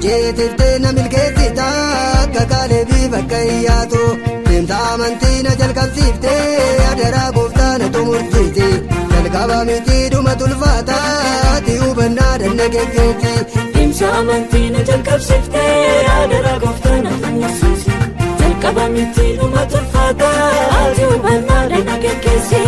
Na ceesiftee na milkeessita akka kaaleefi bakka iyyaatu. Deemsa amantii na jalqabsiiftee adaraa gooftaa na xumursiisi. Jalqaba miti dhuma tulfaata ati hubannaa danna geggeessi. Deemsa amantii na jalqabsiiftee adaraa gooftaa na xumursiisi. Jalqaba miti dhuma tulfaata ati hubannaa danna geggeessi.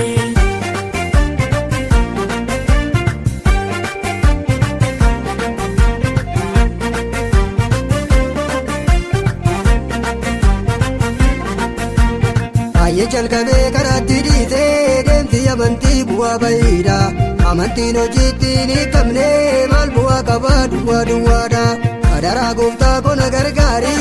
Baay'ee jalqabee karaatti dhiisee deemsi amantii bu'aa bayiidha. Amantiin hojiitti ni qabne maal bu'aa qabaa duwwaa duwwaadha. Adaraa gooftaa kona gargaari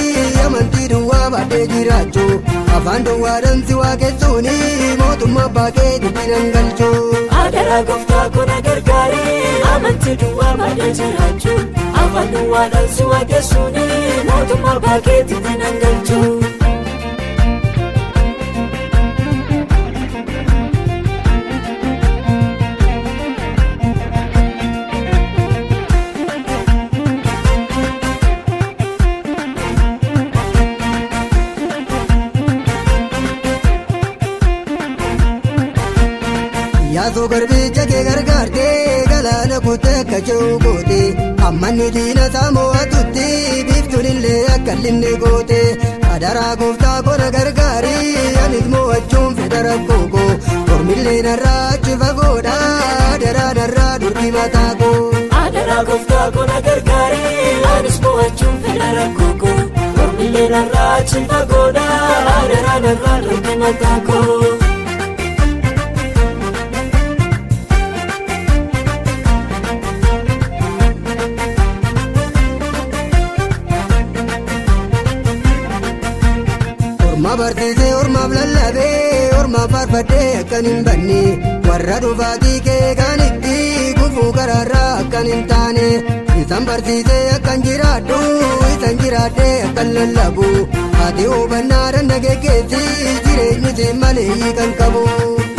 amantii duwwaa baadhee jiraachuu. Afaan duwwaadhaan si waaqessuuni mootummaa abbaa keetitti nan galchuu. Adaraa gooftaa kona gargaari amantii duwwaa baadhee jiraachuu. Afaan duwwaadhaan si waaqessuuni mootummaa abbaa keetitti nan galchuu. Yaasoo garbicha kee gargaartee galaana kuttee akka ce'u goote. Ammanni diina isaa mo'atutti biiftuun illee akka linne goote. Adaraa gooftaa kona gargaari anis mo'achuun fedha rakkoo koo. Mormillee narraa achi fagoodha adaraa narraa durbi mataa koo. Adaraa gooftaa kona gargaari anis mo'achuun fedha rakkoo koo. Mormillee narraa achi fagoodha adaraa narraa durbi mataa koo. Orma barsiisee ormaaf lallabee ormaaf faarfadhee akkan hin banne. Warra dhufaatii kee kaanitti gufuu karaarraa akkan hin taane. Isaan barsiisee akkan jiraadhu isaan jiraadhee akkan lallabu. Ati hubannaa danna geggeessi jireenyi si malee kan qabu.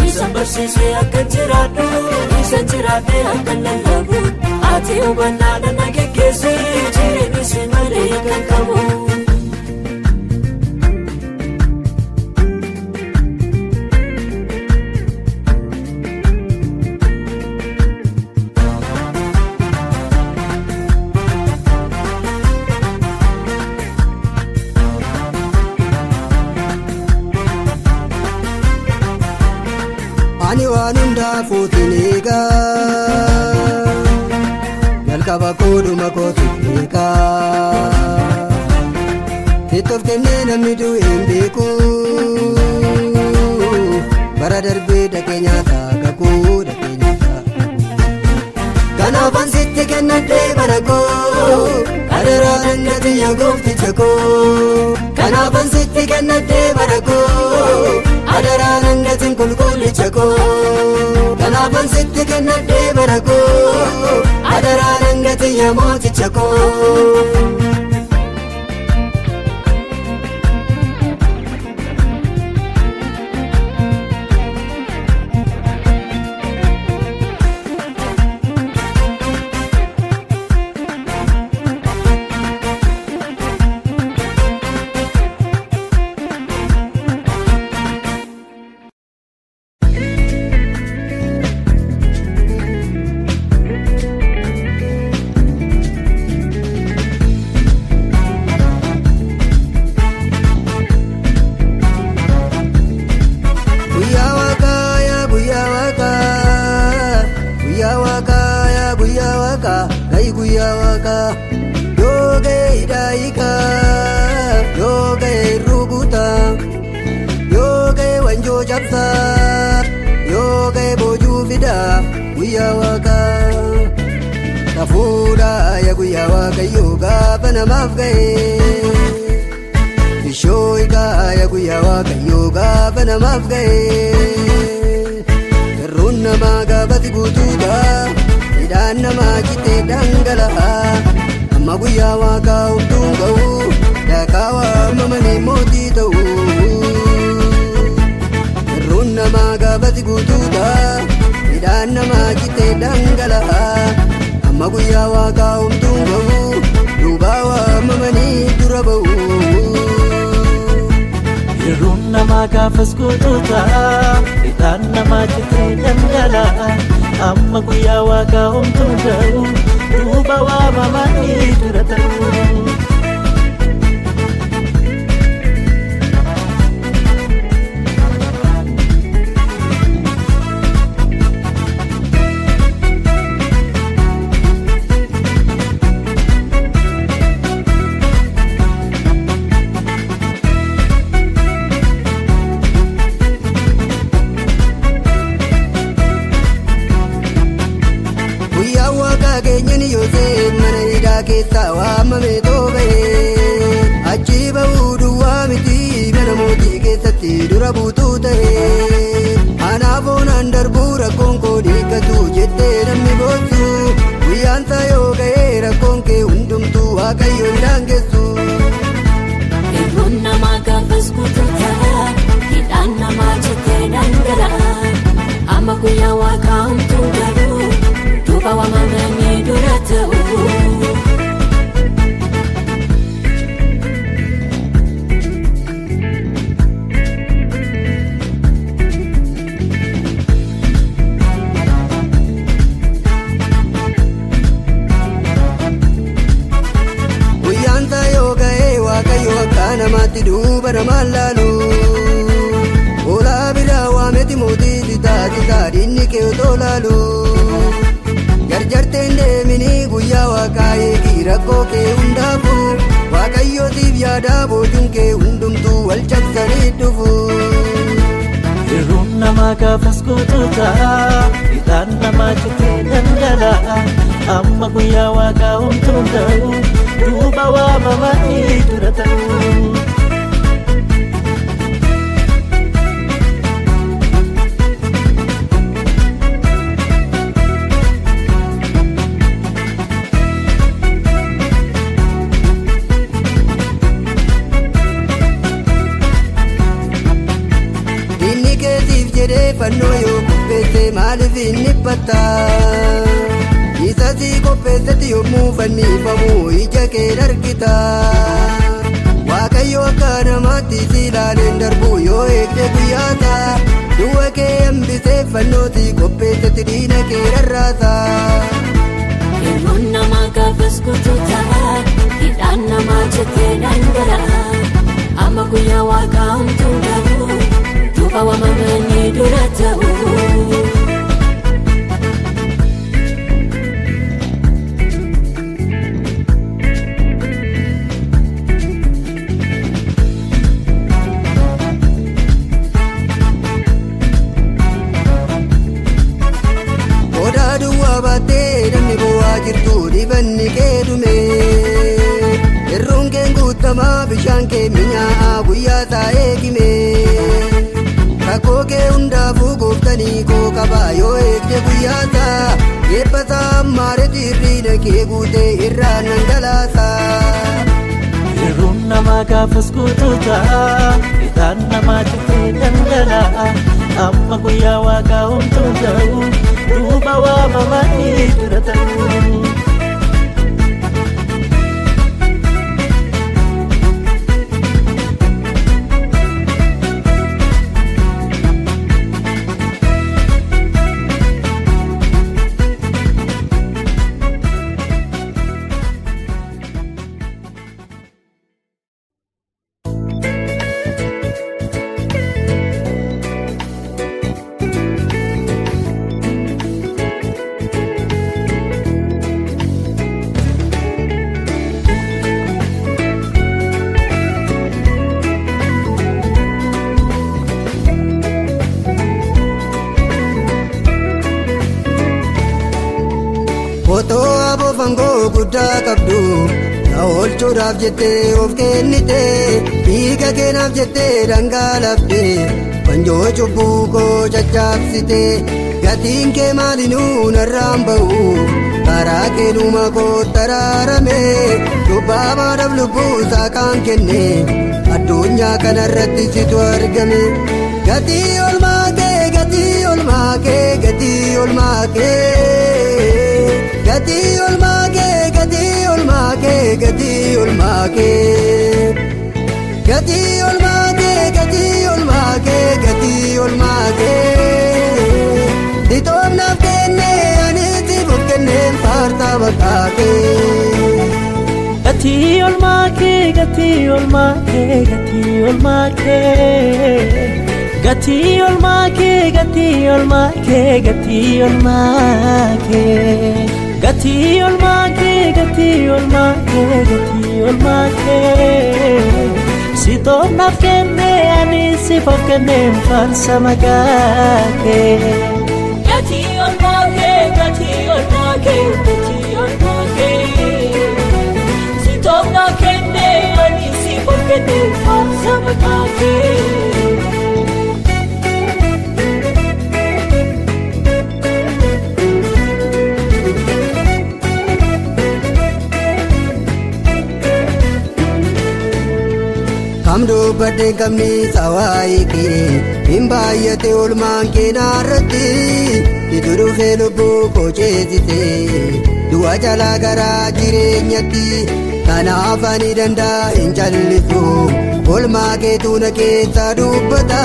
Isaan barsiisee akkan jiraadhu isaan jiraadhee akkan lallabu. Ati hubannaa danna geggeessi jireenyi si malee kan qabu. Ani waan hundaafuutiin eegaa jalqaba kooduma kootu eegaa sitti of kennee namni du'e hin beeku bara darbee dhaqee nyaataa kakuu dhaqee nyaataa. Kanaafan sitti kennadhee bara koo adaraa dandati yaa goofticha koo. Kanaafan sitti kennadhee bara koo adaraa dandatiin qulqullicha koo. Kanaafan sitti kennadhee bara koo adaraa dandati yaa mooticha koo. Guyyaa waaqaa yaa guyyaa waaqaa guyyaa waaqaa yaa guyyaa waaqaa ga'i guyyaa waaqaa yoo ga'e hidhaayikaa yoo ga'e rukutaa yoo ga'e wanjoo cabsaa yoo ga'e boojuu fidaa guyyaa waaqaa safuudhaa yaa guyyaa waaqayyoo gaafa namaaf ga'e. Ishoo yaa guyyaa waaqayyoo gaafa namaaf ga'e. Garruun namaa gaafati guutuudha hidhaan namaa citee dhangala'a. Amma guyyaa waaqaa homtuun ga'u daakaa waamamanii mootii ta'u. Garruun namaa gaafati guutuudha hidhaan namaa citee dhangala'a. Amma guyyaa waaqaa homtuun ga'u duubaa. waamamanii dura ba'u. Yeroon namaa gaafas guutuuta hidhaan namaa citee dhangala'a amma guyyaa waaqaa homtuu ta'u duuba waamamanii dura ta'u. Keessaa waamame tooba'ee achi ba'uu duwwaa miti mana mootii keessatti dura buutuu ta'ee anaaf oonaan darbuu rakkoon koo dhiikkatu jettee namni boossu guyyaan isaa yoo ga'ee rakkoon kee hundumtuu waaqayyo hin daangessu. Yeroon namaa gaafas guutuu ta'a hidhaan namaa citee dhangala'a amma guyyaa waaqaa homtuu garuu duuba waamamanii dura ta'u. Namaatti duuba namaan laalu hoolaa biraa waameeti mootii taasisaa diinni kee otoo laalu jarjarteen deeminii guyyaa waaqaa eegi rakkoo kee hundaafu waaqayyootiif yaadaa boojuun kee hundumtuu wal cabsanii dhufu. Yeroon namaa gaafas guutuu ta'a hidhaan namaa citee dhangala'a amma guyyaa waaqaa homtuu ta'u duuba waamamanii dura ta'u. Diinni keetiif jedhee fannoo yoo qopheesse maaliif inni dhiphata? Isa si qopheessetti yommuu fannifamu ija kee argita. Waaqayyo akka namaatti si ilaaleen darbu yoo eegde guyyaata. Du'a kee hambisee fannoo si qopheessetti diina kee rarraasa. Yeroon namaa gaafas guutuu ta'a hidhaan namaa citee dhangala'a amma guyyaa waaqaa homtuu garuu duuba waamamanii dura ta'u. Odaa duwwaa baattee namni bu'aa jirtu dibanni kee dhume. Irruun kee guutamaa bishaan kee minyaa'aa guyyaa isaa eegime. Rakkoo kee hundaafuu gooftanii koo qabaa yoo eegde guyyaa isaa. Eebba isaa ammaaretti hirriina kee guutee irraa dhangalaasa. Yeroon namaa gaafas guutuu ta'a hidhaan namaa citee dhangala'a amma guyyaa waaqaa homtuu ta'u duuba waamamanii dura ta'u. Otoo aboofangoo guddaa qabdu na oolchuudhaaf jettee of kennite dhiiga keenaaf jettee dhangalafte fanjoo cubbuu koo caccabsite gatiin kee maalinuu narraan ba'u karaa keenuma koo taraarame cubbaamaadhaaf lubbuu isaa kan kenne addunyaa kanarratti situ argame gatii olmaa kee gatii olmaa kee gatii olmaa kee. Gatii olmaa kee. gatii olmaa kee gatii olmaa kee gatii olmaa kee gatii olmaa kee gatii olmaa kee Sitoomnaaf kennee ani siif of kenneen faartaa maqaa kee. Gatii olmaa kee gatii olmaa kee gatii olmaa kee gatii olmaa kee gatii olmaa kee gatii olmaa kee gatii olmaa kee gatii olmaa kee gatii olmaa kee Sitoomnaaf kennee ani siif of kenneen faarsa maqaa kee. Gatii olmaa kee gatii olmaa kee gatii olmaa kee Sitoomnaaf kennee ani siif of kenneen faarsa maqaa kee. Kam dubbadheen qabni sawaayee kee hin baay'ate olmaan kee naarratti itti dhufee lubbuu koo ceesise du'a jalaa gara jireenyatti kanaaf ani danda'a hin callisu olmaa keetu na keessa dubbata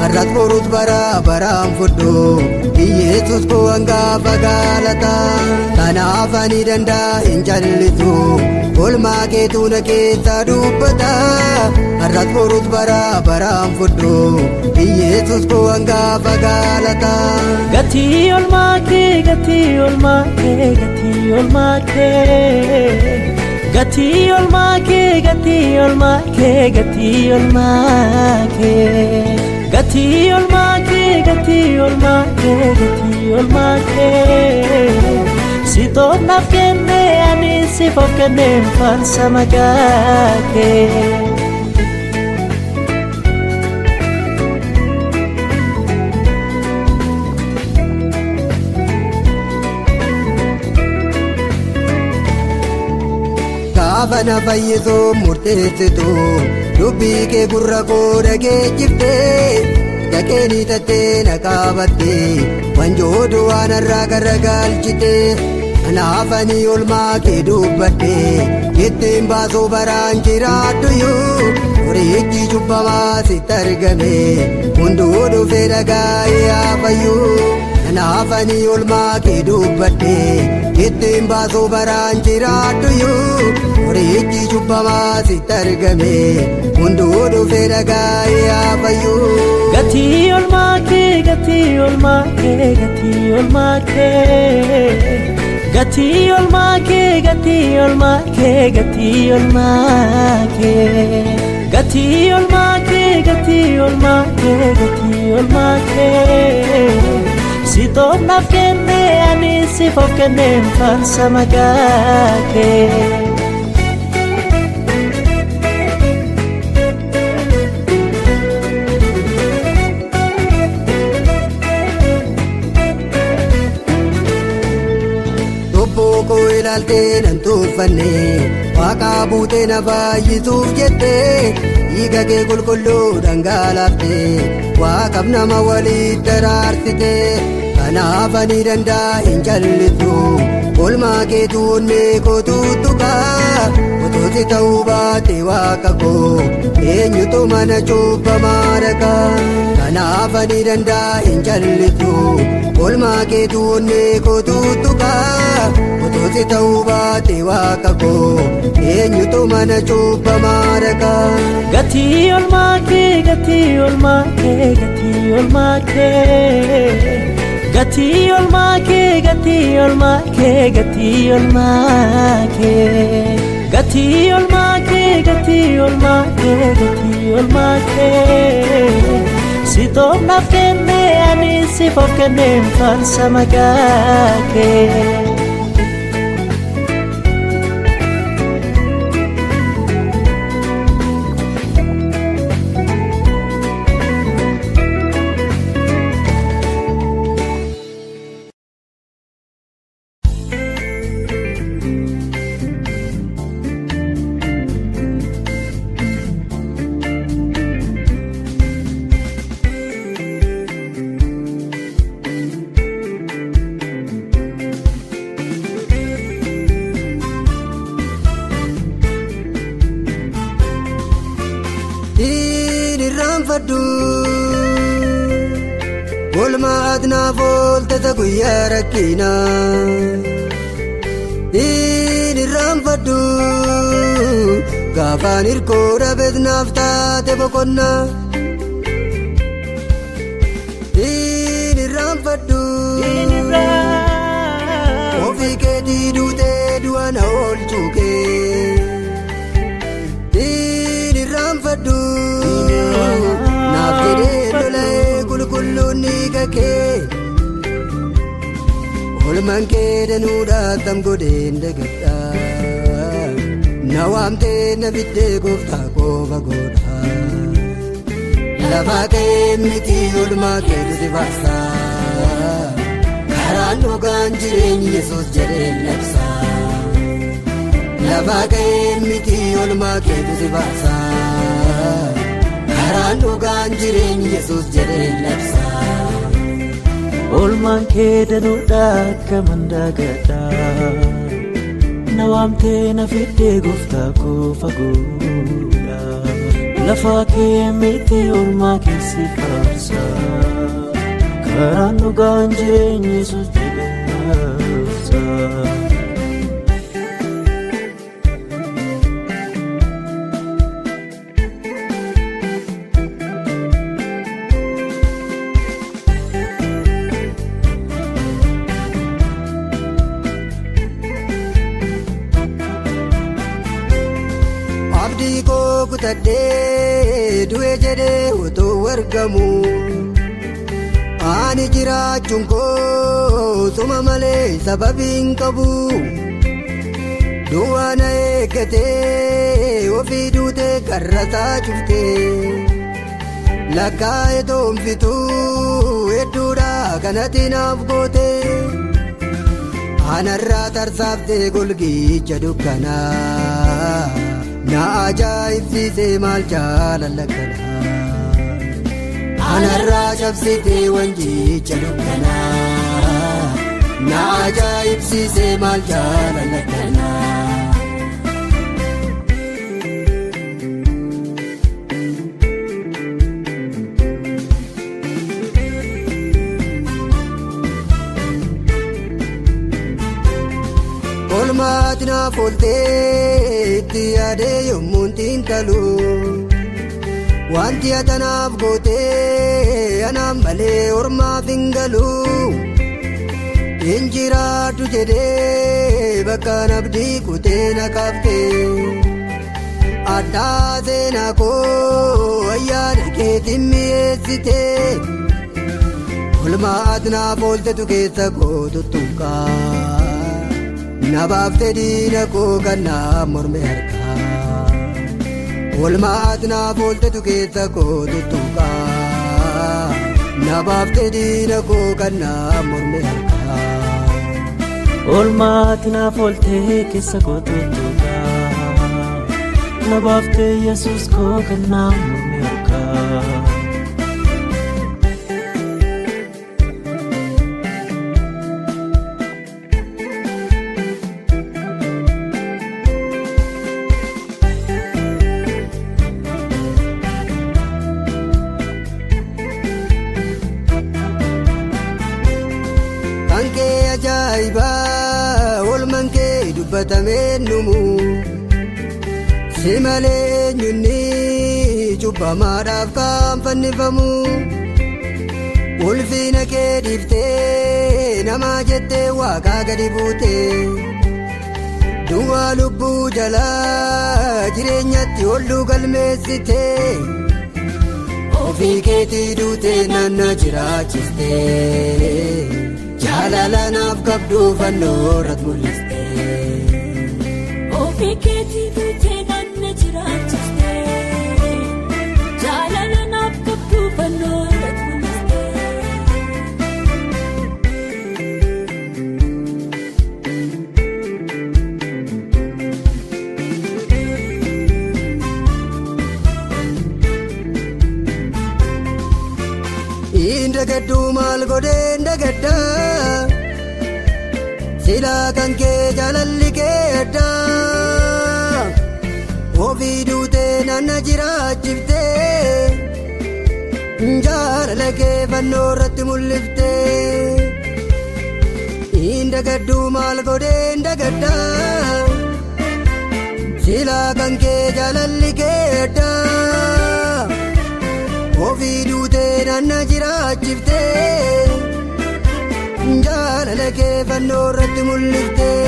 har'as borus bara baraan fudhu Yesuus koo hangafa galata kanaaf ani danda'a hin callisu. Olmaa keetu na keessa dubbata har'as borus bara baraan fudhu Yesuus koo hangafa galata. Gatii olmaa kee gatii olmaa kee gatii olmaa kee gatii olmaa kee gatii olmaa kee gatii olmaa kee gatii olmaa kee gatii olmaa kee gatii olmaa kee Sitoomnaaf kennee ani siif of kenneen faarsa maqaa kee. Gaafa na fayyisuu murteessitu dubbii kee gurra koo dhageessiftee dhaqee ni tattee na qaabattee wanjoo du'aa narraa garagalchite kanaaf ani olmaa kee dubbadhee ittiin baasuu baraan jiraadhuyyuu horiichi cubbamaa sitti argame hunduu dhufee dhagaa'ee haa fayyuu kanaaf ani olmaa kee dubbadhee ittiin baasuu baraan jiraadhuyyuu horiichi cubbamaa sitti argame hunduu dhufee dhagaa'ee haa fayyuu. Gatii olmaa kee gatii olmaa kee gatii olmaa kee gatii olmaa kee gatii olmaa kee gatii olmaa kee gatii olmaa kee gatii olmaa kee gatii olmaa kee Sitoomnaaf kennee ani siif of kenneen faarsa maqaa kee. Ilaaltee nan tuuffanne waaqa buutee na fayyisuuf jettee dhiiga kee qulqulluu dhangalaaftee waaqaaf nama walitti araarsite kanaaf ani danda'a hin callisu olmaa keetu onnee kootu tuqaa otoo si ta'uu baate waaqa koo eenyutu mana cubbamaa dhaqa kanaaf ani danda'a hin callisu olmaa keetu onnee kootu tuqaa otoo si ta'uu baate waaqa koo eenyutu mana cubbamaa dhaqa. Gatii olmaa kee gatii olmaa kee gatii olmaa kee gatii olmaa kee gatii olmaa kee gatii olmaa kee gatii olmaa kee gatii olmaa kee gatii olmaa kee Sitoomnaaf kennee ani siif of kenneen faarsa maqaa kee. Hin irraanfadhu Oolmaa ati naaf oolte guyyaa rakkinaa. Hin irraanfadhu gaafaan hirkoo dhabees naaf taate boqonnaa. Hin irraanfadhu ofii keetii duutee du'a na oolchuu kee. Hin irraanfadhu naaf jedhee lola'ee qulqulluun ni kakee. Oolmaan kee danuudhaaf tam godheen dagadhaa. Na waamtee na biddee gooftaa koo fagoodhaa. Lafaa kee miti oolmaa kee nuti baasa. Karaan dhugaan jireenyi Yesuus jedhee labsa. Lafaa kee miti oolmaa kee nuti baasa. Karaan dhugaan jireenyi Yesuus jedhee labsa. Oolmaan kee danuudha akka mandaagadhaa. Na waamtee na fiddee gooftaa koo fagoodha. Lafaa kee miti oolmaa keessi faarsa. Karaan dhugaan jireenyi Yesuus jedhee labsa. Abdii koo kutadhee du'e jedhee utuu argamu. Ani jiraachuun koo suma malee sababii hin qabu. Du'a na eeggatee ofii duutee karrasaa cuftee. Lakkaa'ee toonfituu hedduudha kanatti naaf gootee. Anarraa tarsaaftee golgicha dukkanaa. Na ajaa'ibsiisee maal jaalala kanaa. Anarraa cabsitee wanjicha dukkanaa. Na ajaa'ibsiisee maal jaalala kanaa. Oolmaa ati naaf ooltee itti yaadee yommuun xiinxalu. Wanti ati naaf gootee anaan malee ormaaf hin galu. Hin jiraadhu jedhee bakka abdii kutee na kaaftee. Addaa seenaa koo ayyaana keetiin mi'eessitee. Oolmaa ati naaf ooltetu keessa koo tuttuqaa. Na baaftee diina koo kan na morme harkaa. Oolmaa ati naaf ooltetu keessa koo tuttuqaa. Na baaftee diina koo kan na morme harkaa. Oolmaa ati naaf ooltee keessa koo tuttuqaa. Na baaftee Yesuus koo kan na morme harkaa. Kan kee ajaa'ibaa oolmaan kee dubbatamee numu. Si malee eenyuun cubbamaadhaaf kan fannifamu. Ulfina kee dhiiftee nama jettee waaqaa gadi buutee. Du'a lubbuu jalaa jireenyatti olluu galmeessitee. Ofii keetii duutee naanna jiraachistee. Jaalala naaf qabdu fannoo irratti mul'istee. Ofii keetii duutee naanna jiraachistee. Jaalala naaf qabdu fannoo irratti mul'istee. Hin dagaddu maal godheen dagaddaa. Silaa kan kee jaalalli kee addaa. Ofii duutee na jiraachiftee jaalala kee fannoo irratti mul'iftee indagaddu maal godhee indagaddaa silaa kan kee jaalalli kee addaa ofii duutee na jiraachiftee jaalala kee fannoo irratti mul'iftee.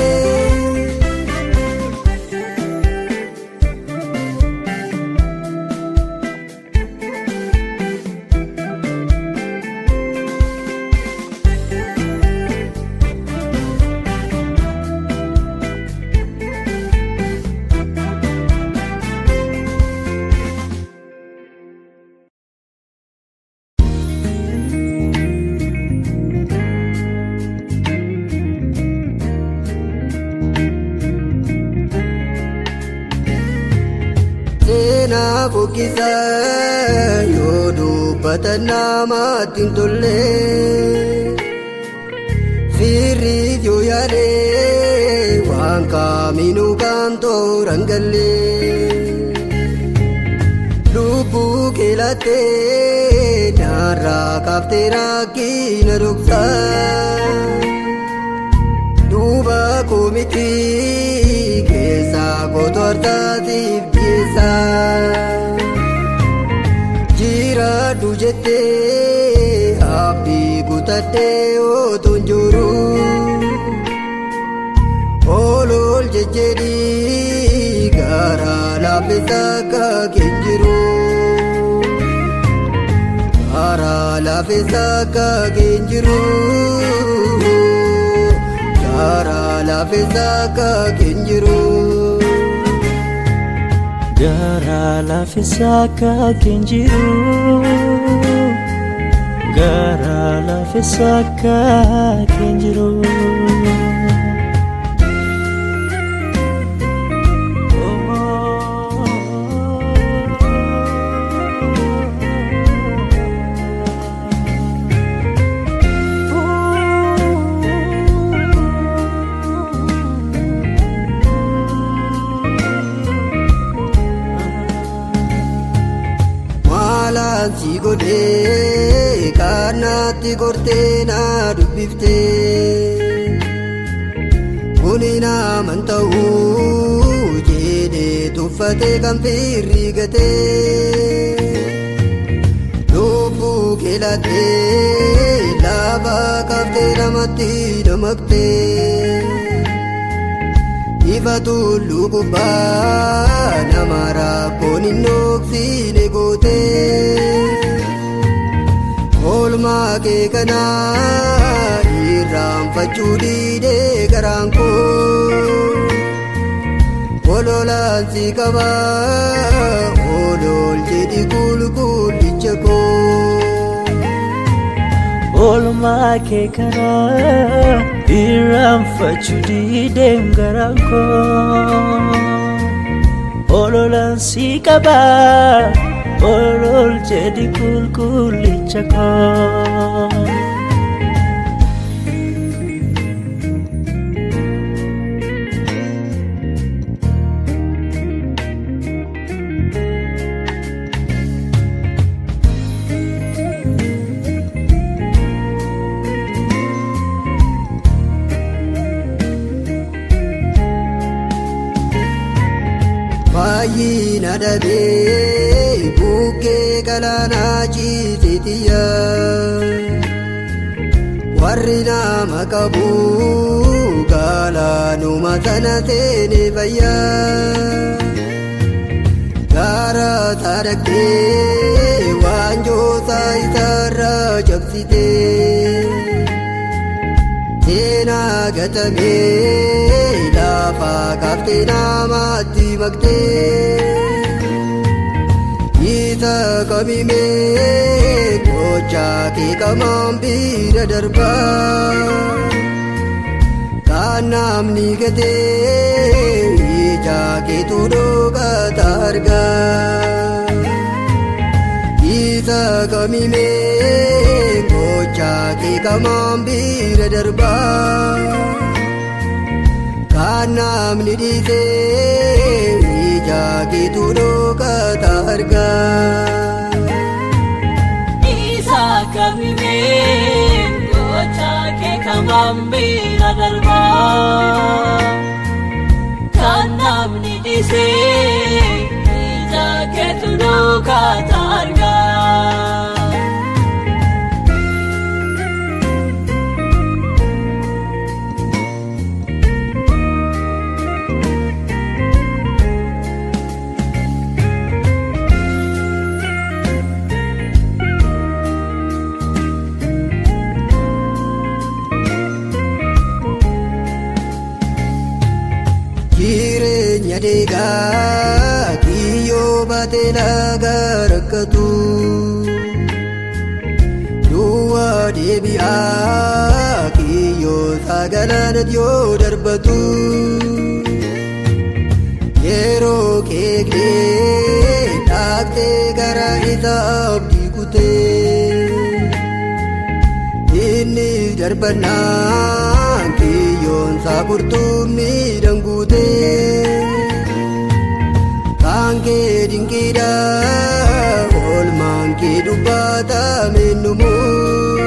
Fokisa yoo dubbata namatti hin tolle firriif yoo yaade waan kaaminuu kan tooraan galle lubbuu keelattee narraa kaaftee rakkina dhoksaa duuba koomiti keessaa kootu harkaatiif dhiyeessaa. Jiraadhu jettee abdii kutattee otoon jiru ol ol jejjedhii garaa laafessa akka keenjiru garaa laafessa akka keenjiru garaa laafessa akka keenjiru. Garaa laafessa akka keenjiru garaa laafessa akka keenjiru. Si godhee kanatti gortee na dubbiftee kuni naman ta'uu jedhee tuffatee kan firri gatee lubbuu keelattee lafa kaaftee namatti dammaqtee ifa tulluu gubbaa nama rakkoon hin dhoksine gootee. Oolmaa kee kanaa irraanfachuu didee garaan koo ololaan si qabaa ol ol jedhi qulqullicha koo. Oolmaa kee kanaa irraanfachuu didee garaan koo ololaan si qabaa. Ol ol jedhi qulqullicha koo. Fayyina dhabee bukkee galaanaa ciisitiya warri nama qabu galaanuma sana seene fayya gaara saadaqtee waanjoosaa isaarra cabsitee seenaa gatamee lafa kaaftee namatti maqtee. Isa kamimee gochaa kee qamaan bira darbaa kan namni gatee ija keetu dhokata argaa. Isa kamimee gochaa kee qamaan bira darbaa kan namni dhiisee ija keetu dhokata. dhokata argaa. Isa kamimee gocha kee kamam bira darbaa kan namni dhiisee ija keetu dhokata argaa. Jireenya deegaa kiyyoo baatee laga rakkatu duwwaa deebi'aa kiyyoo sagalaanatti yoo darbatu yeroo keeknee dhaqxee gara isaa abdii kutee inni darbannaan kiyyoon isaa qurxummiidhaan guutee. Kaan kee dinqiidha oolmaan kee dubbatame numuu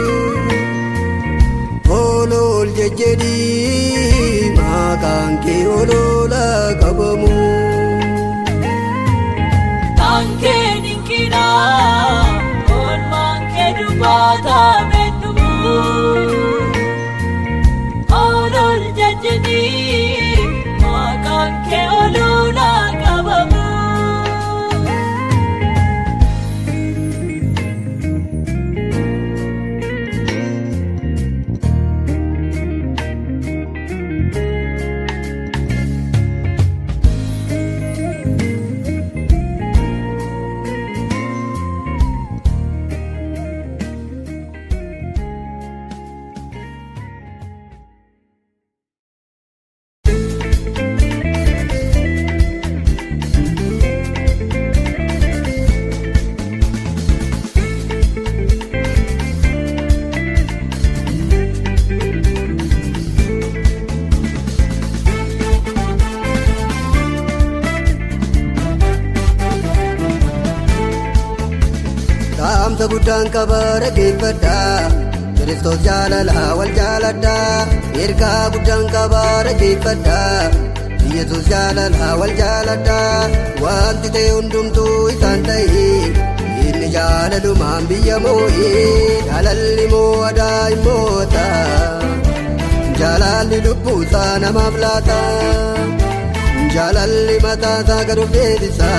ol jejjedhii maqaan kee oloola qabamu. Kaan kee dinqiidha oolmaan kee dubbatame numuu ol jejjedhii maqaan kee oloola qabamu. Dhaamsa guddaan qaba dhaggeeffadhaa Kiristoos jaalalaa wal jaaladhaa ergaa guddaan qaba dhaggeeffadhaa Yesuus jaalalaa wal jaaladhaa wanti ta'e hundumtuu isaan ta'e inni jaalalumaan biyya moo'ee jaalalli moo'adaa hin mo'ata jaalalli lubbuusaa namaaf laata jaalalli mataasaa gad of deebisa.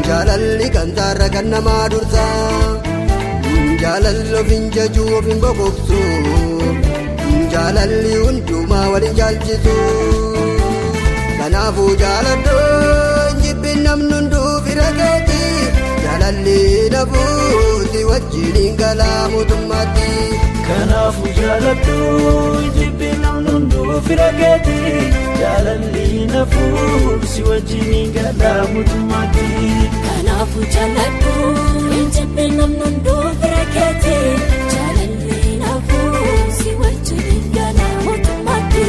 Jaalalli kan saarra kan namaa dursa jaalalli of hin jaju of hin bokoksu jaalalli hundumaa waliin jaalchisu kanaafuu jaaladhu jibbiin namni hunduu fira keeti jaalalli nafuuti wajjin hin galaa mootummaatti. Kanaafuu jaaladhu jibbiin namni hunduu fira keeti jaalalli nafuuti wajjin hin galaa mootummaatti. Kanaafuu jaaladhu jibbiin namni hunduu fira keeti jaalalli nafuuti wajjin hin galaa mootummaatti.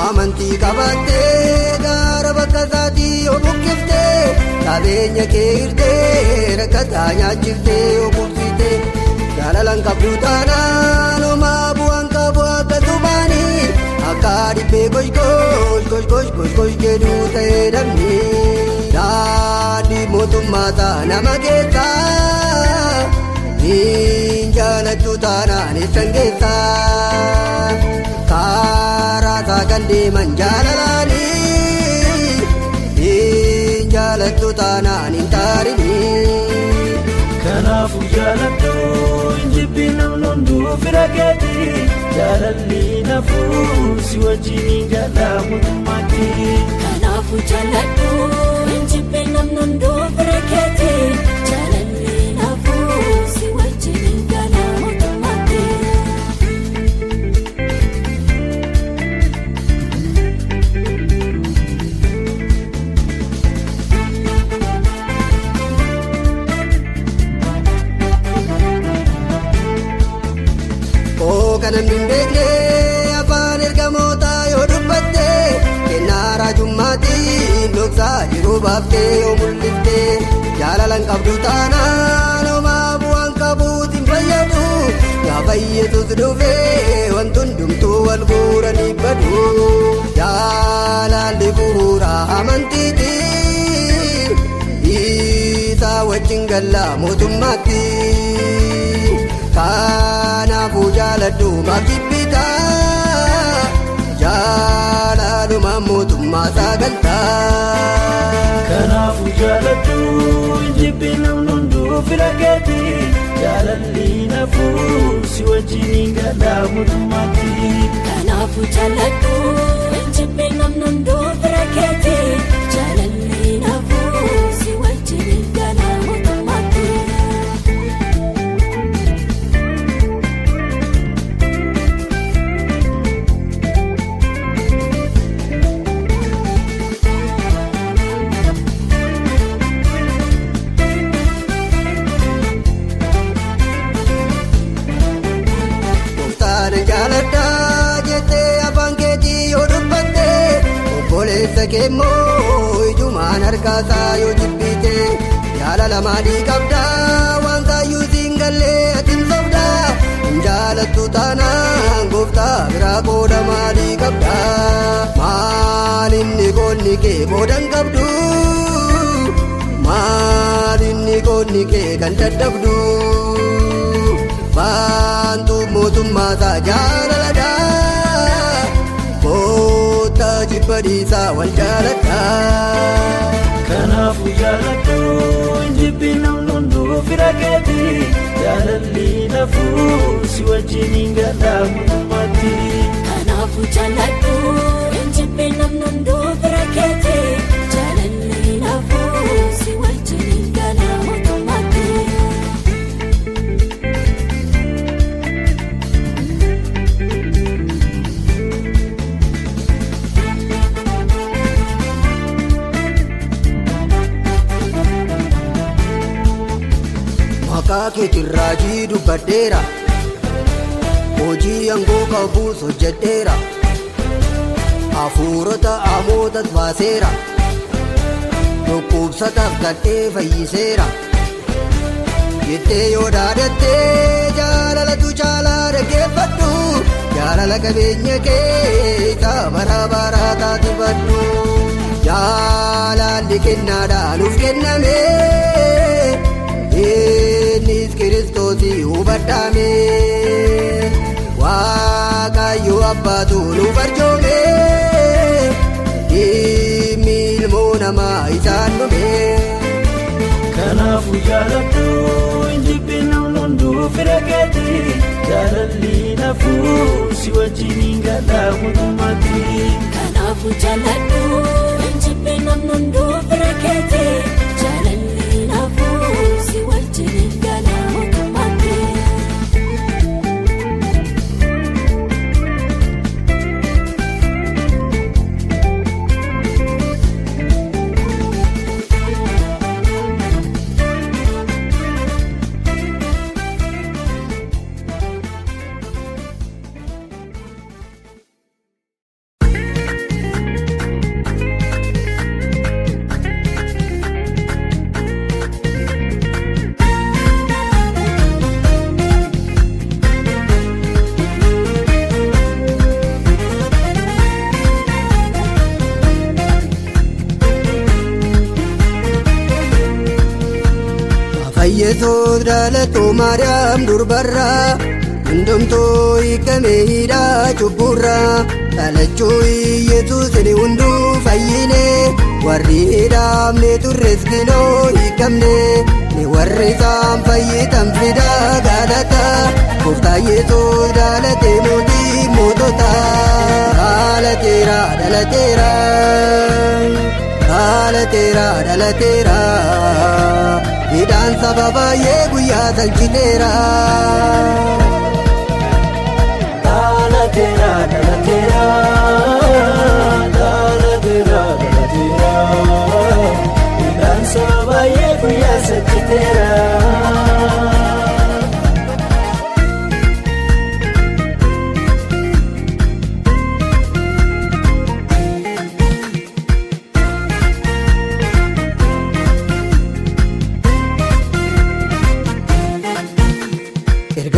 Amantii qabattee gaara bakka isaatii yoo buqqiftee qabeenya kee hirtee rakkataa nyaachiftee yoo qubsitee jaalalaan qabdu taanaan homaa bu'aan qabu akkasumaanii akka dhibbee gosh gosh gosh gosh gosh gosh jedhu ta'ee namni daandii mootummaa ta'a nama keessaa hin jaalattu taanaan eessan keessaa. Karaa isaa kan deeman jaalalaanii hin jaalattu taanaan hin taarinii. Kanaafuu jaaladhu jibbiin namni hunduu fira keeti jaalalli nafuu si wajjin hin galaa mootummaatti. Kanaafuu jaaladhu jibbiin namni hunduu fira keeti jaalalli nafuu si wajjin hin galaa mootummaatti. namni hin beekne afaan ergamootaa yoo dubbatte kennaa raajummaatiin dhoksaa jiru baaftee yoo mul'ifte jaalala hin qabdu taanaan homaa bu'aan qabuut hin fayyadu gaafa Yesuus dhufee wanti hundumtuu wal guuranii badu jaalalli bu'uura amantiiti isaa wajjin galla mootummaatti. Kanaafuu jaaladhu maaf jibbitaa jaalaluma mootummaa sagaltaa. Kanaafuu jaaladhu jibbi namni hunduu fira keeti jaalalli nafuu si wajjin gala mootummaatti. Kanaafuu jaaladhu jibbi namni hunduu fira keeti jaalalli nafuu si wajjin gala mootummaatti. Jaaladhaa jettee afaan keetii yoo dubbatte obboleessa kee immoo ijumaan harkaasaa yoo jibbite jaalala maalii qabdaa waan taayyuu siin gallee ati hin sobdaa hin jaalattu taanaan gooftaa biraa qooda maalii qabdaa maal inni qoonni kee qooda hin qabdu maal inni qoonni kee kan dadhabdu. Baantu mootummaa isaa jaaladha koota jibba dhiisaa wal jaaladha. Kanaafuu jaaladhu jibbi namni hunduu fira keeti jaalalli nafuu si wajjin gala mootummaatti. Kanaafuu jaaladhu jibbi namni hunduu fira keeti jaalalli nafuu si wajjin gala mootummaatti. Maqaa keetiin raajii dubbadheera hojii aangoo qabuus hojjedheera hafuurota hamootas baaseera dhukkubsataaf gadhee fayyiseera jettee yoo dhaadattee jaalalatu caalaa dhaggeeffadhu jaalala qabeenya kee isaa bara baraa taasifadhu jaalalli kennaadhaan nuuf kenname. Innis Kiristoosii hubadhaame Waaqayyo abbaatu nu barjoome dhimmi ilmoo namaa isaan dhume. Kanaafuu jaaladhu jibbi namni hunduu fira keeti jaalalli nafuu si wajjin gala mootummaatti. Kanaafuu jaaladhu jibbi namni hunduu fira keeti jaalalli nafuu si wajjin gala mootummaatti. Yesuus dhalatu Maariyaam durbarraa hundumtuu hiikamee hidhaa cubburraa dhalachuu Yesuus ni hunduu fayyine warri hidhamne turres kinoo hiikamne ni warri isaan fayyitan fidaa galata gooftaa Yesuus dhalate mootii mootota dhalateera dhalateera dhalateera dhalateera. Hidhaan saba baay'ee guyyaa salchiteera. Dhalateera dhalateera dhalateera dhalateera hidhaan saba baay'ee guyyaa salchiteera.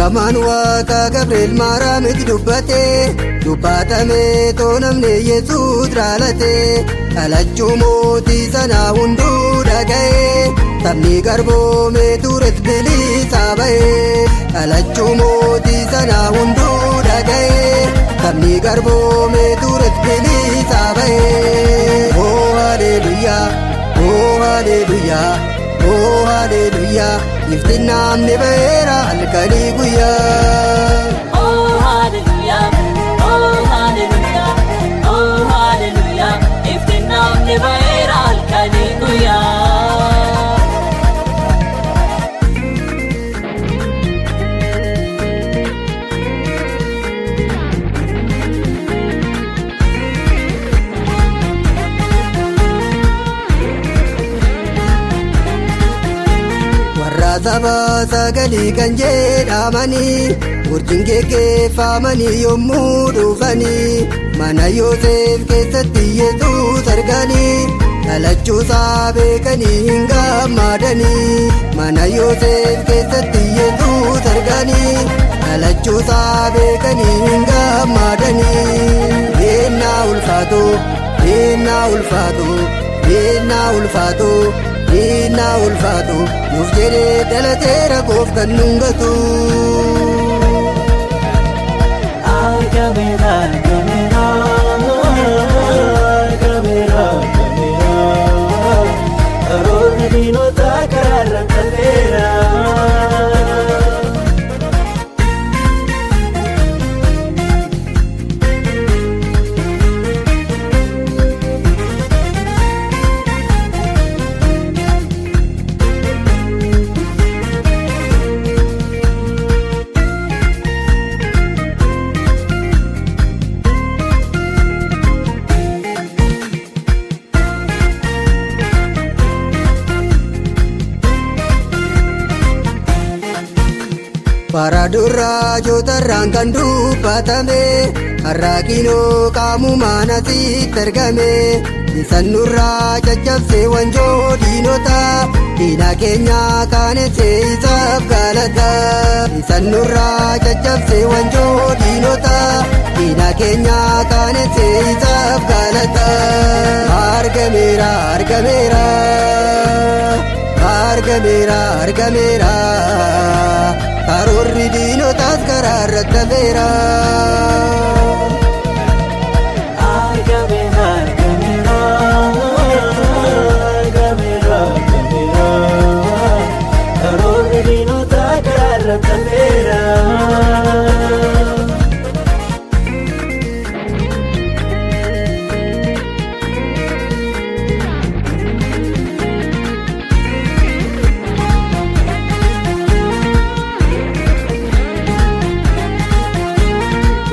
Ergamaan Waaqa Gabriel Maaraamitti dubbate dubbatame toonamne Yesuus raalate dhalachuu mootii sanaa hunduu dhaga'e sabni garboomee tures bilisa ba'e dhalachuu mootii sanaa hunduu dhaga'e sabni garboomee tures bilisa ba'e. Oh haleluyaa, oh haleluyaa, oh haleluyaa, ifti namni ba'eera halkanii guyyaa. Oh hallelujah, oh hallelujah, oh hallelujah, ifti namni ba'eera halkanii guyyaa. Saba sagalii kan jedhamanii urjiin geggeeffamanii yommuu dhufanii mana Yoosef keessatti Yesuus arganii dhalachuusaa beekanii hin gammadanii mana Yoosef keessatti Yesuus arganii dhalachuusaa beekanii hin gammadanii. Ennaa ulfaatu, ennaa ulfaatu, ennaa ulfaatu, ennaa ulfaatu, nuuf jedhee dhalateera gooftaan nun gatu. Argameera, argameera, argameera, argameera. Karoorri diinotaa karaarra tafeera. Bara duraa jootarraan kan dubbatame harraakinoo qaamumaan asitti argame isaan nurraa caccabsee wanjoo diinota diina keenya kaanessee isaaf galata isaan nurraa caccabsee wanjoo diinota diina keenya kaanessee isaaf galata. Argameera, argameera, argameera, argameera, karoorri diinotaas karaarra tafeera. Argameera, argameera, argameera, argameera. Karoorri diinotaa karaarra tafeera.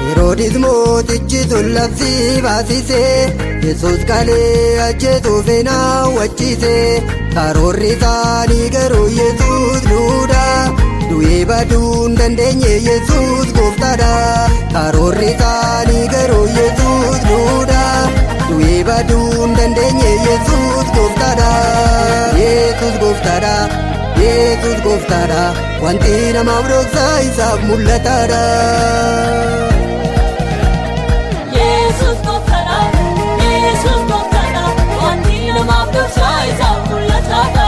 Heroodis mootichi sun labsii baasisee Yesuus qalee ajjeesuuf hin hawwachiise karoorri isaanii garuu Yesuus duudha du'ee baduu hin dandeenye Yesuus gooftaadha karoorri isaanii garuu Yesuus duudha du'ee baduu hin dandeenye Yesuus gooftaadha Yesuus gooftaadha Yesuus gooftaadha wanti namaaf dhoksaa isaaf mul'ataadha. Yesuus gooftaadha, Yesuus gooftaadha, wanti namaaf dhoksaa isaaf mul'ataadha.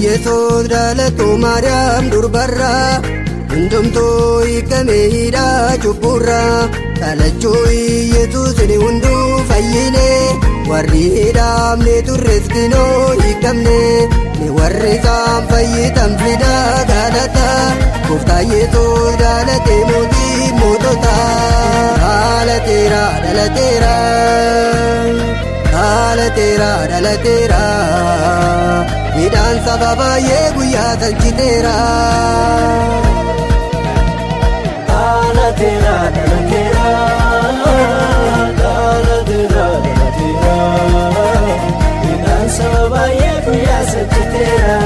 Yesuus dhalatu Maariyaam durbarraa hundumtuu hiikamee hidhaa cubburraa dhalachuu Yesuus ni hunduu fayyine warri hidhamne turres kinoo hiikamne ni warri isaan fayyitan fidaa galata gooftaa Yesuus dhalate mootii moototaa. Dhalateera, dhalateera, dhalateera, dhalateera, hidhaan saba baay'ee guyyaa salchiteera. Dhalateera, dhalateera, dhalateera, dhalateera. Hidhaan saba baay'ee guyyaa salchiteera.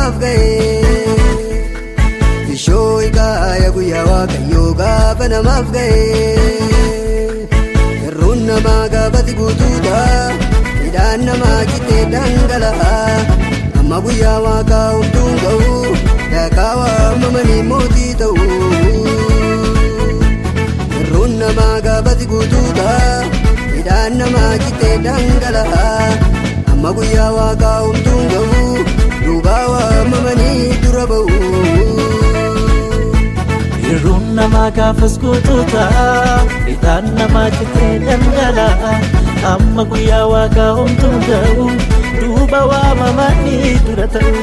namaaf ga'e. Ishoo ikaaya guyyaa waaqayyoo gaafa namaaf ga'e. Yerroon namaa gaafati guutuudha hidhaan namaa citee dhangala'a. Amma guyyaa waaqaa homtuun ga'u daakaa waamamanii mootii ta'u. Yerroon namaa gaafati guutuudha hidhaan namaa citee dhangala'a. Amma guyyaa waaqaa homtuun ga'u duubaa waamamanii dura ba'u. Yerroon namaa gaafas guutuuta hidhaan namaa citee dhangala'a. Amma guyyaa waaqaa homtuun ga'u duuba waamamanii dura ta'u.